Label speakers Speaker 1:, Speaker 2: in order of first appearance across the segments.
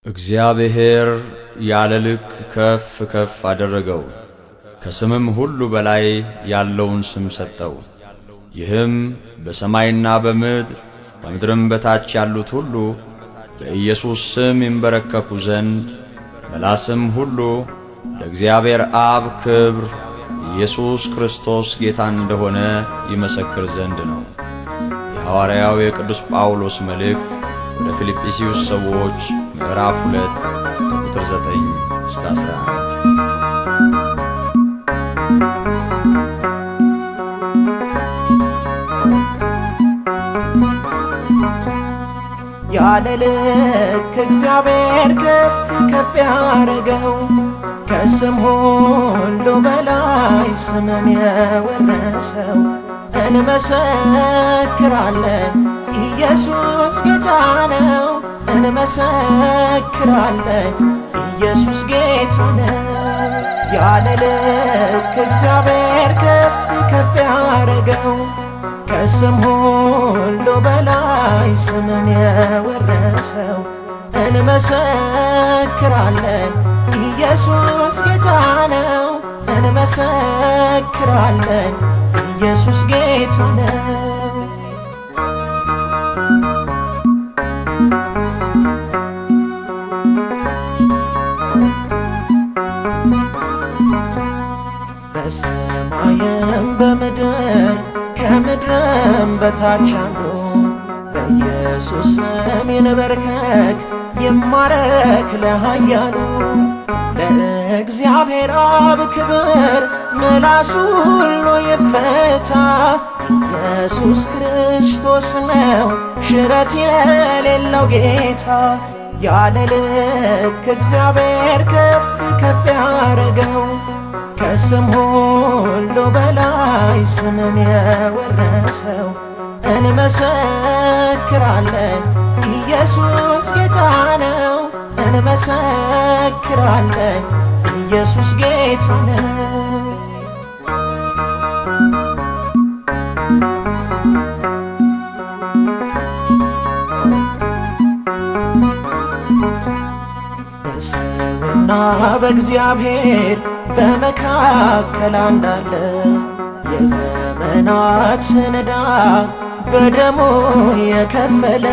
Speaker 1: እግዚአብሔር ያለ ልክ ከፍ ከፍ አደረገው፣ ከስምም ሁሉ በላይ ያለውን ስም ሰጠው። ይህም በሰማይና በምድር ከምድርም በታች ያሉት ሁሉ በኢየሱስ ስም ይንበረከኩ ዘንድ መላስም ሁሉ ለእግዚአብሔር አብ ክብር ኢየሱስ ክርስቶስ ጌታ እንደሆነ ይመሰክር ዘንድ ነው። የሐዋርያው የቅዱስ ጳውሎስ መልእክት ወደ ፊልጵስዩስ ሰዎች ምዕራፍ 2 ከቁጥር 9 እስከ 11።
Speaker 2: ያለ ልክ እግዚአብሔር ከፍ ከፍ ያረገው፣ ከስም ሁሉ በላይ ስምን የወረሰው፣ እንመሰክራለን ኢየሱስ ጌታ ነው። እንመሰክራለን ኢየሱስ ጌታ ነው። ያለ ልክ እግዚአብሔር ከፍ ከፍ ያረገው፣ ከስም ሁሉ በላይ ስምን የወረሰው፣ እንመሰክራለን ኢየሱስ ጌታ ነው። እንመሰክራለን ኢየሱስ ጌታ ነው። በሰማይም በምድር ከምድርም በታች አሉ፣ በኢየሱስ ስም ይንበርከክ ይማረክ ለኃያሉ። ለእግዚአብሔር አብ ክብር ምላሱ ሁሉ ይፈታ፣ ኢየሱስ ክርስቶስ ነው ሽረት የሌለው ጌታ። ያለ ልክ እግዚአብሔር ከፍ ከፍ ያረገው፣ ከስም ሁሉ በላይ ስምን የወረሰው፣ እንመሰክራለን ኢየሱስ ጌታ ነው። እንመሰክራለን ኢየሱስ ጌታ ነው። በሰውና በእግዚአብሔር በመካከል አንዳለ፣ የዘመናትን ዕዳ በደሙ የከፈለ፣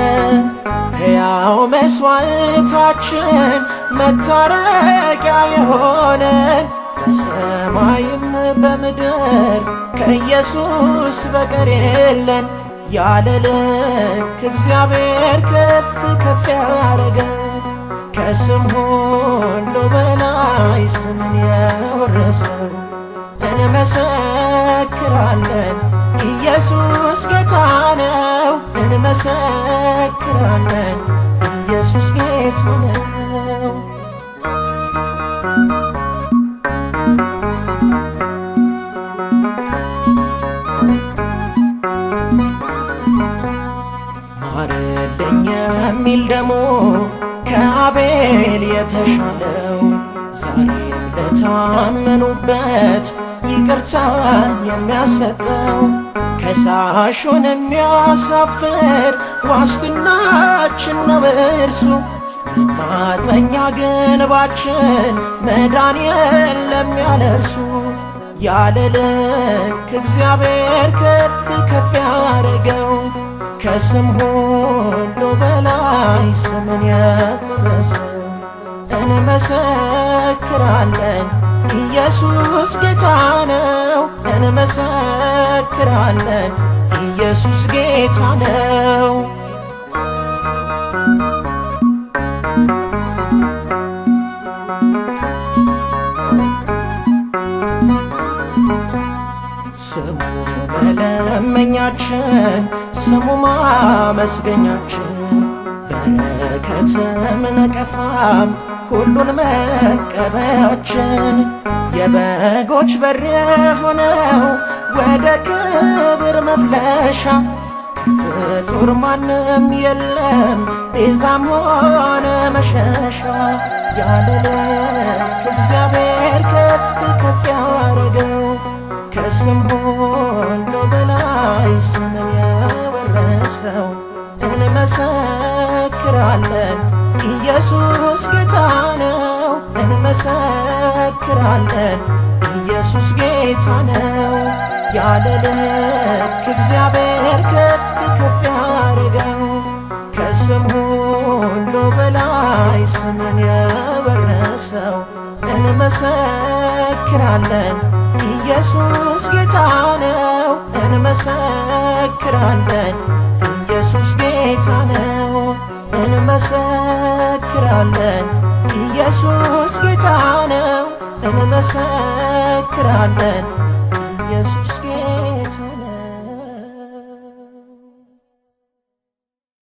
Speaker 2: ሕያው መሥዋዕታችን መታረቂያ የሆነን፣ በሰማይም በምድር ከኢየሱስ በቀር የለን። ያለ ልክ እግዚአብሔር ከፍ ከፍ ያረገው፣ ከስም ሁሉ በላይ ስምን የወረሰው፣ እንመሰክራለን ኢየሱስ ጌታ ነው። እንመሰክራለን ኢየሱስ ጌታ ነው። ማረልኝ የሚል ደሞ ከአቤል የተሻለው፣ ዛሬም ለታመኑበት ይቅርታ የሚያሰጠው፣ ከሳሹን የሚያሳፍር ዋስትናችን ነው እርሱ። መማፀኛ ግንባችን መዳን የለም ያለ እርሱ። ያለ ልክ እግዚአብሔር ከፍ ከፍ ያረገው፣ ከስም ሁሉ በላይ ስምን የወረሰው፣ እንመሰክራለን ኢየሱስ ጌታ ነው። እንመሰክራለን ኢየሱስ ጌታ ነው። ስሙ መለመኛችን፣ ስሙ ማመስገኛችን፣ በረከትም ነቀፋም ሁሉን መቀበያችን፣ የበጎች በር የሆነው ወደ ክብር መፍለሻ፣ ከፍጡር ማንም የለም ቤዛም ሆነ መሸሻ። ያለ ልክ እግዚአብሔር ከፍ ከፍ ያረገው፣ ከስም ሁሉ በላይ ስምን የወረሰው፣ እንመሰክራለን ኢየሱስ ጌታ ነው። እንመሰክራለን ኢየሱስ ጌታ ነው። ያለ ልክ እግዚአብሔር ከፍ ከፍ ያደረገው ከስም ሁሉ በላይ ስምን የወረሰው እንመሰክራለን ኢየሱስ ጌታ ነው። እንመሰክራለን ኢየሱስ ጌታ ነው። እንመሰክራለን ኢየሱስ ጌታ ነው። እንመሰክራለን ኢየሱስ